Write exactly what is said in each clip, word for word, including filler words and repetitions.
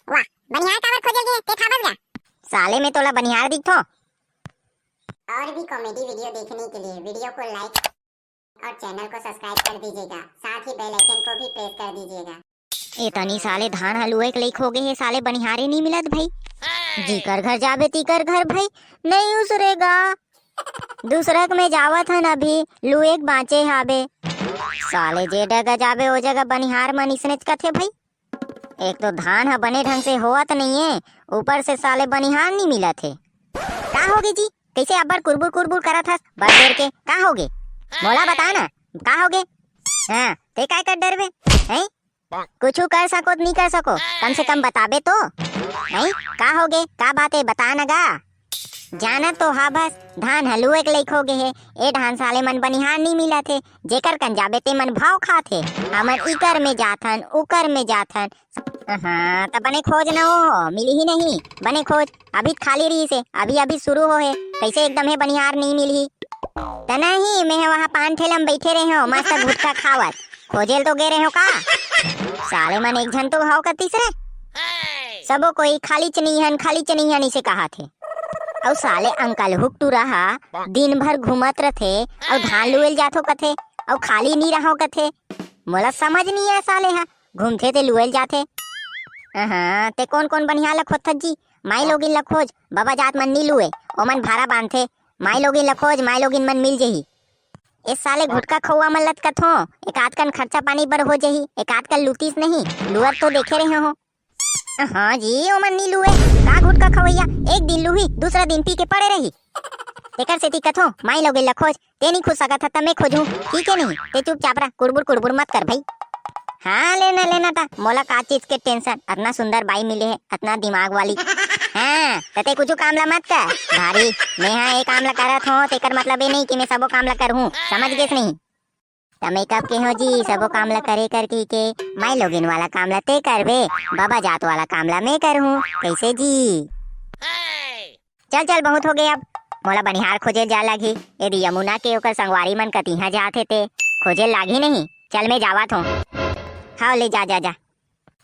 वाह, बनिहार काबर खोजे गे, ते खाबस गा? साले मैं तोला बनिहार दिखथों? और भी कॉमेडी वीडियो देखने के लिए वीडियो को लाइक और चैनल को सब्सक्राइब कर दीजिएगा, साथ ही बेल आइकन को भी प्रेस कर दीजिएगा। ए तनी साले धान ह लुए के लइक हो गे हे, साले बनिहारे नहीं मिलत भाई। जीकर घर जाबे तीकर घर भाई नहीं उसरेगा। दूसरा के में जावत हन अभी लुए के बाँचे हाबे। साले जे डगा जाबे ओ जगह बनिहार मन इसनेच कथे भाई। एक तो धान ह बने ढंग से होवत नइये, ऊपर से साले बनिहार नहीं मिलत हे। का होगे जी, कैसे अब्बड़ कुरबुर कुरबुर करत हस बड़ देर के? का होगे, मोला बता ना, का होगे? हाँ, ते काय कर डरबे? हैं? कुछु कर सको त नहीं कर सको, कम से कम बताबे तो। नहीं, का होगे, का बात है, बता ना गा। जाना तो हा बस, धान ह लुए के लइक हो गे हे। ए धान साले मन बनिहार नहीं मिलत हे, जेकर कन जाबे ते मन भाव खात हे। हमन इकर में जाथन, उकर में जाथन। हाँ, त बने खोज न हो, मिलही नहीं, बने खोज। अभी त खाली रहिस हे, अभी अभी शुरू हो हे, कैसे एकदम हे बनिहार नहीं मिलही। त नहीं, मैं ह वहाँ पान ठेला में बैठे रहे हो, मस्त गुटखा खावत, खोजेल तो गे रहे हो का? साले मन एक झन तो हव का तीसरे, सबो कोई खाली चनिहन, खाली चनिहन इसे कहा थे। अउ साले अंकल हुकटू रहा, दिन भर घूमत रथे, अउ धान लुएल जाथो कथे, अउ खाली नहीं रहो कथे। मोला समझ नहीं आए साले हा, घूमथे ते लुएल जाथे। अहाँ, ते कौन कौन बनिहार ल खोजथस जी? माई लोगिन ल खोज, बाबा जात मन नी लुए, ओमन भारा बांधथे। माई लोगिन ल खोज, माई लोगिन मन मिल जही। ए साले गुटखा खउआ मन ल त कथों, एक आध कन खर्चा पानी बर हो जही, एक आध कन लुतिस नहीं, लुअत तो देखे रहे हो। हाँ जी, ओमन नी लुए, का गुटखा खवैया, एक दिन लुही, दूसरा दिन पी के पड़े रही। तेकर सेती कथों, माई लोगिन ल खोज, ते नहीं खोज सकत ह, त मैं खोजहूँ, ठीक है नहीं? ते चुपचाप रह, कुड़बुड़ कुड़बुड़ मत कर भाई। हाँ, लेना, लेना ता, मोला का चीज के टेंशन, अतना सुंदर बाई मिले है, अतना दिमाग वाली। हाँ, त ते कुछु काम ला मत कर, भारी, मैं हा ए काम ला करत हों, तेकर मतलब ये नहीं कि मैं सबो काम ला करहूँ, समझ गेस नहीं? त मैं कब के हो जी, सबो काम ला करे करके के, माई लोगिन वाला काम ला ते करबे, बाबा जात वाला काम ला मैं करहूँ, कैसे जी? चल, चल, बहुत हो गए अब। मोला बनिहार खोजे जा लागही। यदि यमुना के ओकर संगवारी मन कतिहा जात हे ते खोजे लागही नहीं। चल, मैं जावत हों। हाँ, ले जा, जा, जा।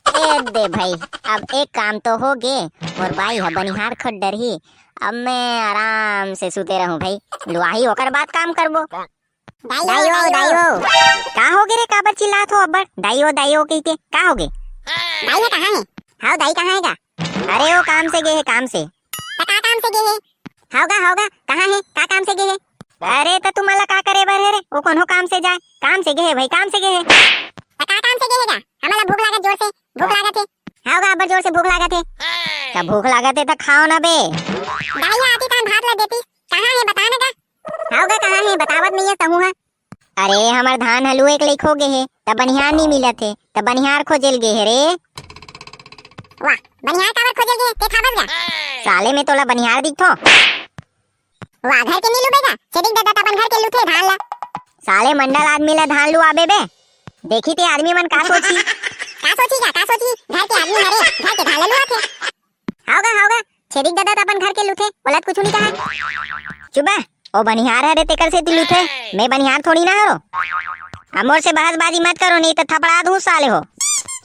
ए दे भाई, अब एक काम तो हो गे, मोर बाई ह बनिहार खोज डरही। अब मैं आराम से सुते रहूं भाई, लुआही ओकर बाद काम करबो। दाई हो, दाई हो। का हो गे रे, काबर चिल्लात हो अब्बड़? दाई हो, दाई हो कहिके, का हो गे? दाई ह कहाँ हे? हाव, दाई कहाँ हे गा? अरे, वो काम से गे हे, काम से। त का काम से गे हे? हाव गा, हाव गा, कहाँ हे? का काम से गे हे? अरे, त तुमन ला का करे बर हे रे? वो कोनो काम से जाए? काम से गे हे भाई, काम से गे हे। त का काम से गे हे गा? हमन ला भूख लागत जोर से, भूख लागत हे। हाव गा, अब्बड़ जोर से भूख लागत हे। त भूख लागत हे त खाओ ना बे। दाई आती तहन भात ला देती। कहाँ हे, बता ना गा। हाव गा, कहाँ हे? बतावत नहीं हे तहूँ हा। अरे, हमर धान ह लुए के लइक हो गे हे, त बनिहार नी मिलत हे, त बनिहार खोजेल गे हे रे। वाह, बनिहार काबर खोजेल गे हे, ते खाबस गा? साले, मैं तोला बनिहार दिखथों? वाह, घर के नी लुबे गा, छेदिक ददा त अपन घर के लुथे धान ला। साले, मंडल आदमी ला धान लुआबे बे? देखी ते आदमी मन का सोचही। का सोचही गा, का सोचही? घर के आदमी हरे, घर के धान ला लुआथे। हाव गा, हाव गा, छेदिक ददा त अपन घर के लुथे, ओला त कुछु नी कहा। चुप बे, ओ बनिहार हरे तेकर सेती लुथे, मैं बनिहार थोड़ी ना हरो। अब मोर से बहसबाजी मत करो, नहीं त थपड़ा दूं साले हो।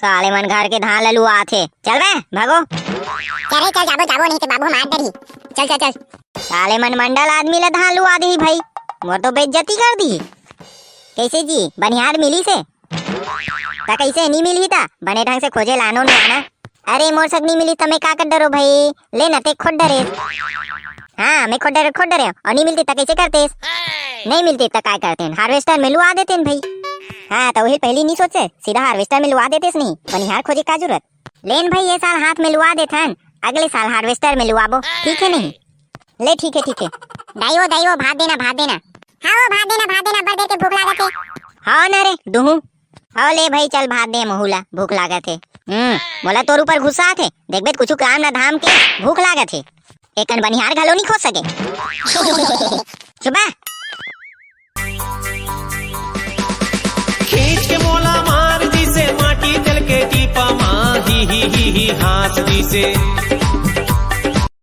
साले मन घर के धान ल लुआथे। चल बे, भागो। चल रे, चल, जाबो, जाबो, नहीं त बाबू मार डरही। चल, चल, चल। साले मन मंडल आदमी ल धान लुआ दिही भाई, मोर तो बेइज्जती कर दिही। कैसे जी, बनिहार मिली से? त कइसे नी मिलही त? बने ढंग से खोजे लानो नी आना। अरे मोर सक नी मिली त मैं का कर डरो भाई? ले न ते खोज डरे। हाँ, मैं खोज डरे, खोज डरे। अउ नी मिलती त कइसे करतेस? नहीं मिलती त काय करतेन? हार्वेस्टर में लुआ देतेन भाई। हाँ, त वही पहली नी सोचे, सीधा हार्वेस्टर में लुआ देतेस नहीं। बनिहार खोजे का जरूरत? लेन भाई, ये साल हाथ में लुआ देथन, अगले साल हार्वेस्टर में लुआबो, ठीक है नहीं? ले ठीक है, ठीक है। दाई ओ, दाई ओ, भात देना, भात देना। हाँ ओ, भात देना, भात देना, अब्बड़ देर के भूख लागत हे। हाँ ना रे, दुहूँ। हाँ ले भाई, चल भात दे, महू ला भूख लागत हे। हम्म, मोला तोर ऊपर गुस्सा आथे। देखबे त कुछु काम ना धाम के भूख लागत हे। एकन बनिहार घलो नी खोज सके। चुप बे। खींच के मोला मार दिसे, माटी तेल के टीपा मा, ही, ही, ही, ही, हाँस दिसे।